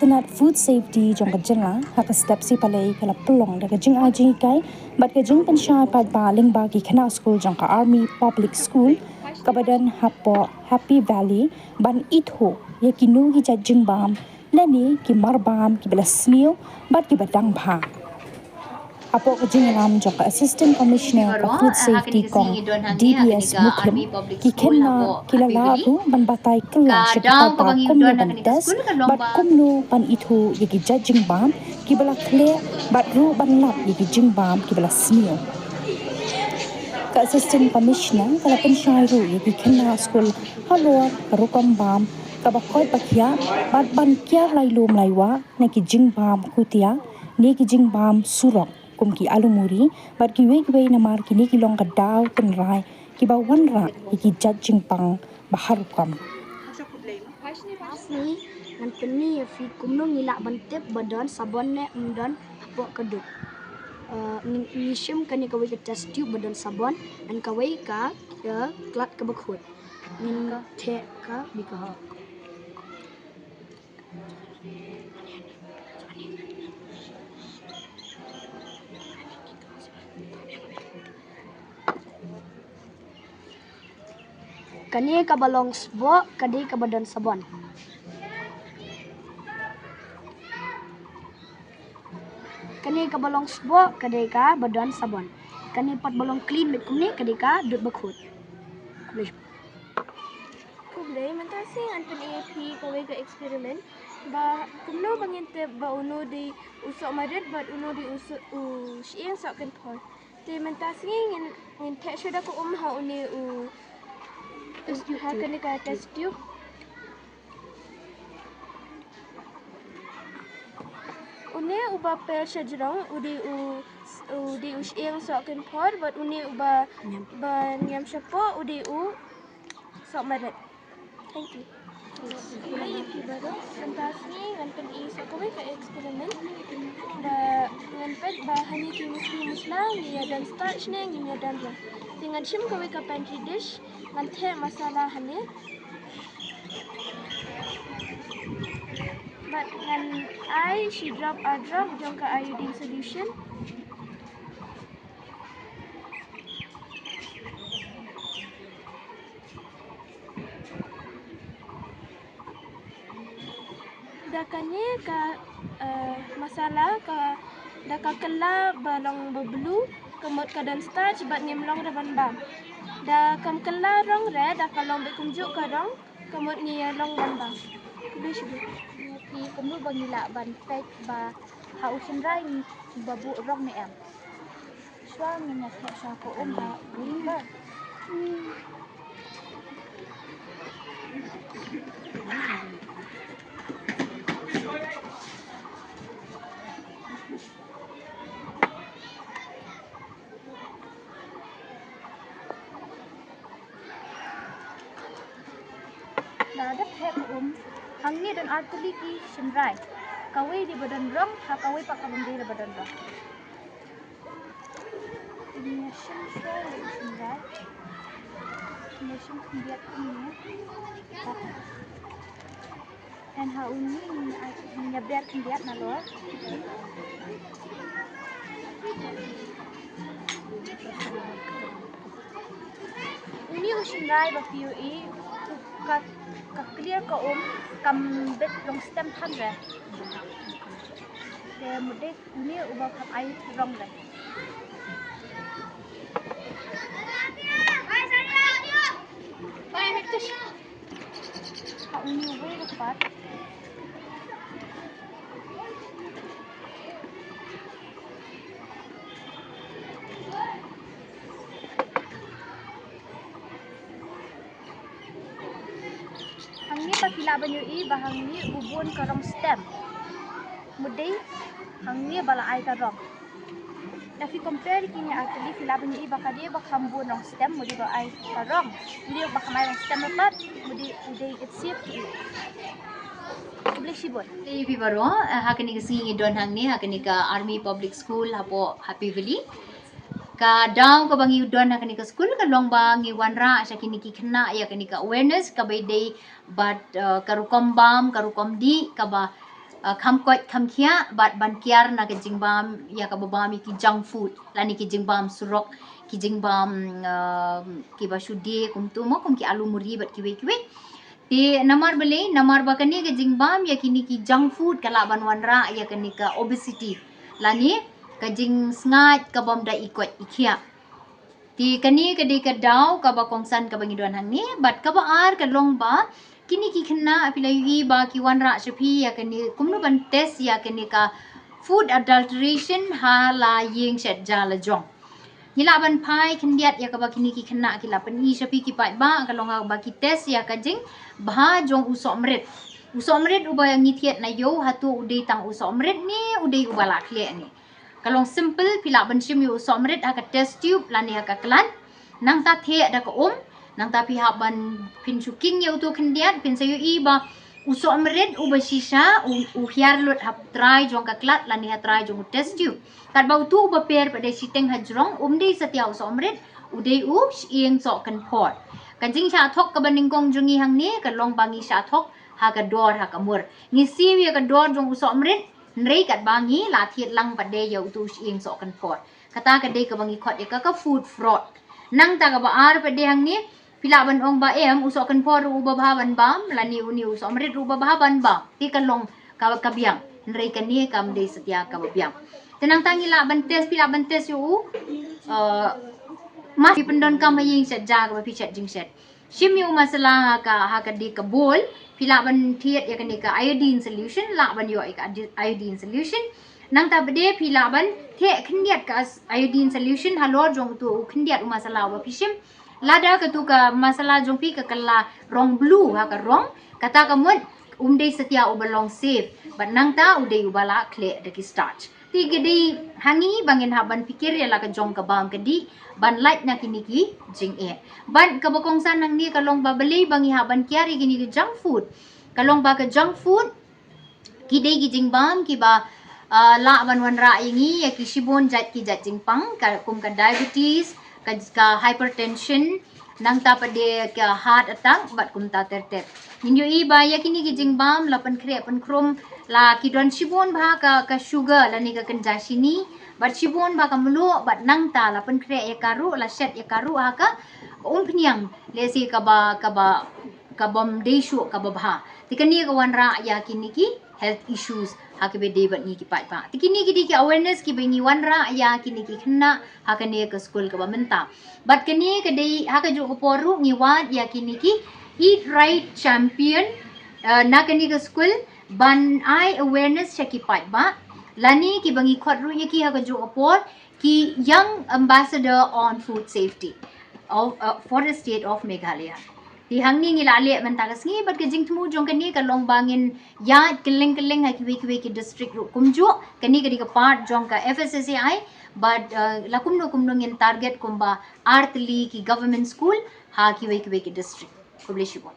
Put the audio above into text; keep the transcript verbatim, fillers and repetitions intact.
Tnat Food Safety jong ka jylla ha ka step sipalei ka la pynlong da ka jingai jinghikai bad ka jingpynshai paidbah lyngba ki khynnah skul jong ka Army Public School, kaba don hapoh Happy Valley, ban ithuh ïa kino ki jait jingbam lane ki marbam kiba la sniew bad kiba dang bha. Hapoh ka jingïalam jong ka Assistant Commissioner ka Food Safety, Kong D B S Mukhim, ki khynnah ki la lah ruh ban batai kylla sha ki paidbah kumno ban test bad kumno ban ithuh ïa ki jait jingbam kiba la khleh bad ruh ban lap ïa ki jingbam kiba la sniew. Ka Assistant Commissioner ka la pynshai ruh ïa ki khynnah skul halor ka rukom bam kaba koit ba khiah bad ban kiar lai lum lai wah na ki jingbam khutia ne ki jingbam surok kum ki alu muri bad kiwei kiwei, namar kine ki long ka daw tynrai kiba wanrah ïa ki jait jingpang ba har rukom. Ngan pyni ïa phi kumno ngi lah ban tip ba don sabon ne ym don hapoh ka dud. Eh, ngi, ngi shim kane kawei ka test tube ba don sabon, and kawei ka, eh, klad kaba khuid. Ngin theh ka bad ka hok. Kane kaba long sboh ka dei kaba don sabon. Kane kaba long sboh ka dei kaba don sabon. Kane pat ba long clean beit kumne ka dei ka dud ba khuid. Khublei, mynta sngi ngan pyni ïa phi kawei ka experiment ba kumno ba ngin tip ba uno dei u soh marit bad uno dei u soh, u shyieng soh kynphor. Te mynta sngi ngin, ngin theh shuwa da ka um ha une u, ha kane ka test tube. Une uba pel shajrong u dei u, u dei u shyieng soh kynphor bad une uba, ba niam shapoh u dei u soh marit. Thank you. Hi, hi baroh. Mynta sngi ngan pyni sa kawei ka experiment. Ba ngan peit ba ha kine ki musli musla ngi ïa don starch ne ngim ïa don rong. Te ngan shim kawei ka pantry dish, ngan theh masala hangne. Bad ngan ai shi drop, ar drop jong ka iodine solution. Da kane ka, eh, masala ka, da ka kylla ba long ba blue, ka mut ka don starch bad ngim long re ban bam. Da kam kylla rong re, da ka long beit kumjuh ka rong, ka mut ngi ïa long ban bam. Khublei shibun. Phi kumno ba ngi lah ban peit ba ha u shynrai ngi ba buh rong ne em? Shuwa ngin ïa theh shuwa ka um ha u cooker. Da dep theh ka um, hangne don artylli ki shynrai. Kawei dei ba don rong, ha kawei pat ka bym dei dei ba don rong. Ngin ïa shim shuwa ïa u shynrai. Ngin ïa shim khyndiat kumne. And ha une ngin ïa, ngin ïa ber khyndiat nalor. Une u shynrai ba phi ïohi, ka, ka clear ka um, kam bit long stem than re. Te mut dei une uba kham ai rong re. Ha une uwei ruh pat. Hangne pat phi lah ban ïohi ba hangne u bun ka rong stem. Mut dei hangne ba la ai ka rong. Da phi compare kine artylli phi lah ban ïohi ba ka dei ba kham bun rong stem, mut dei ba ai ka rong. Mut dei ba kham ai rong stem pat, mut dei u dei it sip ki. Khublei shibun. Te phi baroh, eh, ha kane ka sngi ngi don hangne ha kane ka Army Public School hapoh Happy Valley. Ka daw kaba ngi don ha kane ka skul ka long ba ngi wanrah sha kine ki khynnah ïa kane ka awareness kaba ïadei bad, eh, ka rukom bam, ka rukom dih, kaba uh, kham koit kham khiah bad ban kiar na ka jingbam ïa kaba bam ïa ki junk food lane ki jingbam surok, ki jingbam uh, kiba shu die kumtu mo, kum ki alu muri bad kiwei kiwei. Te namar balei? Namar ba kane ka jingbam ïa kine ki junk food ka lah ban wanrah ïa kane ka obesity lane ka jingsngaid ka bym da i koit i khiah. Te kane ka dei ka daw kaba kongsan kaba ngi don hangne. Bad kaba ar ka long ba kine ki khynnah, phi la ïohi ba ki wanrah sha phi ïa kane, kumno ban test ïa kane ka food adulteration ha la ïing shet ja la jong. Ngi lah ban phai khyndiat ïa kaba kine ki khynnah ki la pyni sha phi ki paidbah, ka long ba ki test ïa ka jingbha jong u sohmrit. U sohmrit uba ngi thied na ïew, hato u dei tang u sohmrit ne u dei uba la khleh ne? Ka long simple, phi lah ban shim ïa u sohmrit ha ka test tube lane ha ka klat. Nangta theh da ka um, nangta phi hap ban, phin shu king ïa uto khyndiat, phin sa ïohi ba u sohmrit uba shisha u, u hiar lut ha trai jong ka klat lane ha trai jong u test tube. Katba uto uba per pat dei shiteng ha jrong, um dei satia u sohmrit, u dei u shyieng sohkynphor. Ka jingshah thok kaba nyngkong jong ngi hangne ka long ba ngi shah thok ha ka dor ha ka mur. Ngi siew ïa ka dor jong u sohmrit, hynrei katba ngi la thied lang pat dei ïa uto u shyieng sohkynphor. Kata ka dei kaba ngi khot ïa ka, ka food fraud. Nangta kaba ar pat dei hangne, phi lah ban ong ba em, u sohkynphor ruh uba bha ban bam, lane une u sohmrit ruh uba bha ban bam. Te ka long ka, ka biang, hynrei kane kam dei satia kaba biang. Te nangta ngi lah ban test, phi lah ban test ïa u, uh, ma phi pyndonkam ha ïing shet ja kaba phi shet jingshet. Shim ïa u masala ha ka, ha ka dei ka bowl, phi lah ban thied ïa kane ka iodine solution, lah ban ïoh ïa ka adi-, iodine solution. Nangta pat dei phi lah ban theh khyndiat ka as-, iodine solution halor jong uto u khyndiat u masala uba phi shim. Lada kato ka masala jong phi ka kylla rong blue ha ka rong, kata ka mut um dei satia uba long safe, bad nangta u dei uba la khleh da ki starch. Te ka dei ha ngi ba ngin hap ban pyrkhat ïa la ka jong ka bam ka dih ban lait na kine ki jingeh. Bad kaba kongsan hangne ka long ba balei ba ngi hap ban kiar ïa kine ki junk food. Ka long ba ka junk food ki dei ki jingbam kiba, uh, lah ban wanrah ïa ngi ïa ki shibun jait ki jait jingpang, ka, kum ka diabetes, ka, ka hypertension, nangta pat dei ka heart attack bad kumta ter ter. Ngin ïohi ba ïa kine ki jingbam la pynkhreh pynkhrum, la ki don shibun bha ka, ka sugar lane ka kynja shini, bad shibun bha ka mluh, bad nangta la pynkhreh ïa ka ruh, la shet ïa ka ruh ha ka umphniang, lehse kaba, kaba, ka bym dei shuh kaba bha. Te kane ka wanrah ïa kine ki health issues ha kiba dei bad ngi ki paidbah. Te kine ki dei ki awareness kiba ngi wanrah ïa kine ki khynnah ha kane ka skul kaba mynta. Bad kane ka dei ha kajuh ka por ruh ngi wad ïa kine ki Eat Right Champion, uh, na kane ka skul ban ai awareness sha ki paidbah, lane kiba ngi khot ruh ïa ki ha kajuh ka por ki Young Ambassador on Food Safety of, uh, for the State of Meghalaya. Te hangne ngi la leh mynta ka sngi, bad ka jingthmu jong kane ka long ba ngin ïaid kylleng kylleng ha kiwei kiwei ki district ruh kumjuh. Kane ka dei ka part jong ka F S S A I, bad, uh, la kumno kumno ngin target kumba ar tylli ki government school ha kiwei kiwei ki district. Khublei shibun.